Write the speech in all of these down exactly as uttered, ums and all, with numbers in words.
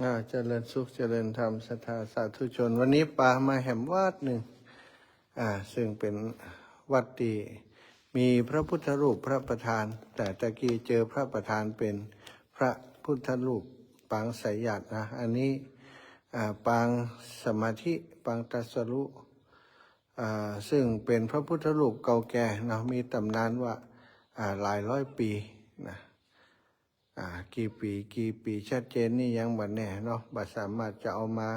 อ่า เจริญสุข เจริญธรรม ศรัทธาสาธุชน วันนี้ปามาแหมวัดนึ่ง อ่า ซึ่งเป๋นวัดตี้มีพระพุทธรูปพระประธาน แต่ตะกี้เจอพระประธานเป๋นพระพุทธรูปปางไสยญาตินะ อันนี้ อ่า ปางสมาธิ ปางตรัสรู้ อ่า ซึ่งเป๋นพระพุทธรูปเก่าแก่เนาะ มีต๋ำนานว่า อ่า หลายร้อยปี๋นะ อ่า กี่ปี๋ กี่ปี๋ ชัดเจนนี่ยังบ่แน่เนาะ บ่สามารถจะเอามา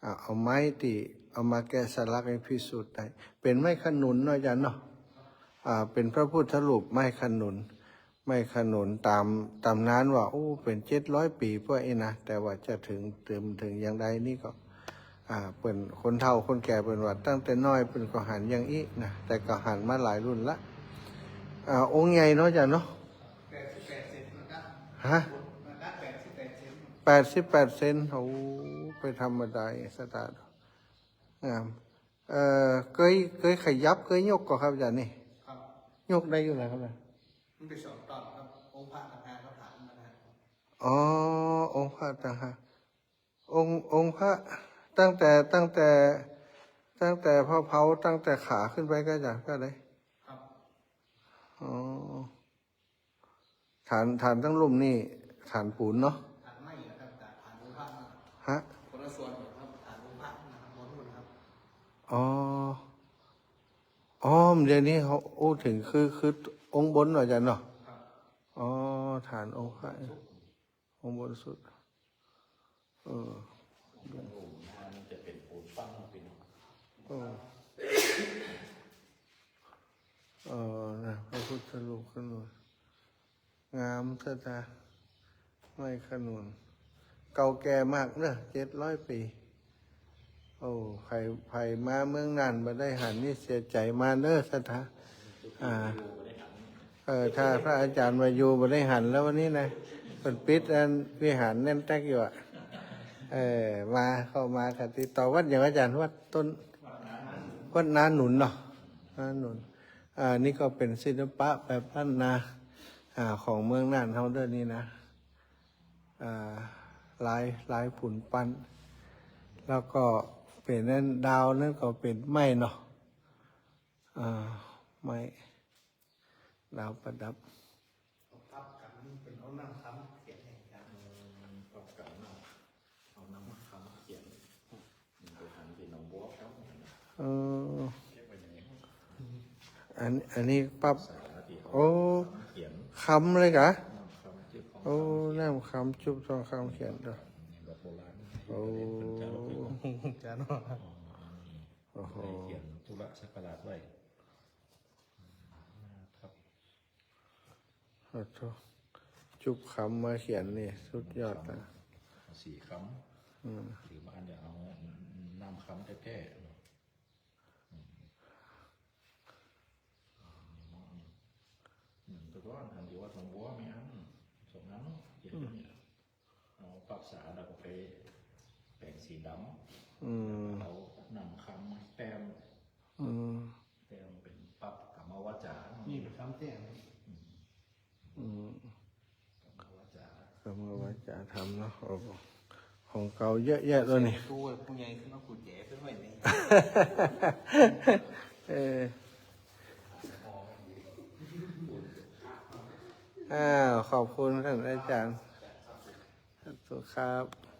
อ่า เอาไม้ตี้เอามาแกะสลักหื้อพิสูจน์ได้ เป๋นไม้ขนุนเนาะอาจ๋ารย์เนาะ อ่า เป๋นพระพุทธรูปไม้ขนุน ไม้ขนุนต๋ามต๋ำนานว่า โอ้ เป๋นเจ็ดร้อยปี๋ป้วยอี้นะ แต่ว่าจะเถิง เถิง เถิงอย่างใดนี่ก็ อ่า เปิ้นคนเฒ่าคนแก่เปิ้นว่าตั้งแต่น้อยเปิ้นก็หันอย่างอี้นะ แต่ก็หันมาหลายรุ่นละ อ่า องค์ใหญ่เนาะอาจ๋ารย์เนาะ แปดสิบแปดเซนนะครับ ฮะ นะครับ แปดสิบแปดเซน แปดสิบแปดเซน โอ้ ไปธรรมดา ศรัทธา งาม เอ่อ เกย เกยขยับ เกยยกก่อครับอาจ๋ารย์นี่ ครับ ยกได้อยู่แล้วครับนะ มันเป๋นสองต๋อนครับ องค์พระต่างหากครับ ฐานต่างหาก อ๋อ องค์พระต่างหาก องค์ องค์พระ ตั้งแต่ ตั้งแต่ ตั้งแต่พอเผา ตั้งแต่ขาขึ้นไปก็จะ ก็ได้ ครับ อ๋อ ฐาน ฐานตังลุ่มนี่ ฐานปูนเนาะ ฐานไม้ครับ แต่ฐานองค์พระนะครับ ฮะ คนละส่วนครับ ฐานองค์พระนะครับ บนนู่นครับ อ๋อ อ๋อ เดี๋ยวนี้เขาอู้เถิงคือ คือองค์บนเนาะอาจ๋ารย์เนาะ ครับ อ๋อ ฐานองค์พระ องค์บนสุด เออ องค์หน้านี่จะเป๋นปูนปั้นเนาะพี่น้อง เออ เออ นะ พระพุทธรูปขนุน งามศรัทธา ไม้ขนุน เก่าแก่มากเนาะ เจ็ดร้อยปี๋ โอ้ ใผ ใผมาเมืองน่านบ่ได้หันนี่เสียใจ๋มาเน้อศรัทธา อ่า เออ ถ้าพระอาจ๋ารย์บ่อยู่บ่ได้หันแล้ววันนี้นะ เปิ้นปิดอันวิหารแน่นแต๊กอยู่อะ เออ มา เข้ามาค่ะ ติดต่อวัดหยังอาจ๋ารย์ วัดต้น วัดนาหนุนเนาะ นาหนุน อ่า นี่ก็เป๋นศิลปะแบบล้านนา อ่า ของเมืองน่านเฮาเด้อนี่นะ อ่า ลาย ลายปูนปั้น แล้วก็เป๋นอันดาวนั้นก็เป๋นไม้เนาะ อ่า ไม้ ดาวประดับ เอาปรับกันเป๋นเอาน้ำคำเขียนให้อาจ๋ารย์ อืม ปรับกันเนาะ เอาน้ำคำเขียน มันไปหันเป๋นหนองบัวครับ เออ เก็บไว้อย่างนี้ อัน อันนี้ปรับ ภาษาที่เขา โอ้ เขียน คำเลยกะ น้ำคำจุ๊บทองคำ โอ้ เขียน น้ำคำจุ๊บทองคำเขียนด้วย แบบโบราณ โอ้ เขียนจารึก จารึก อ๋อ โอ้โห เขียนพุทธศักราชไว้ ครับ โอ้โธ่ จุ๊บคำมาเขียนนี่ สุดยอดนะ สีคำ อืม หรือบ่าอันจะเอาน้ำคำแต๊ๆ เนาะ อืม อืม แต่ก่อนหันอยู่วัดหนองบัวมีอัน สองอันเนาะ เขียนอยู่นี่ เอาปรับสาแล้วก็ไปแป๋งสีดำ อืม เอาน้ำคำมาแต้ม อืม แต้มเป๋นปรับกรรมวาจา นี่เป๋นคำแต้ม อืม อืม กรรมวาจา กรรมวาจาธรรมเนาะ โอ้โห ของเก่าเยอะแยะเลยนี่ ตู้ผู้ใหญ่ขึ้นมากุญแจขึ้นไว้นี่ เออ อ้าว ขอบคุณท่านอาจ๋ารย์ สาธุครับ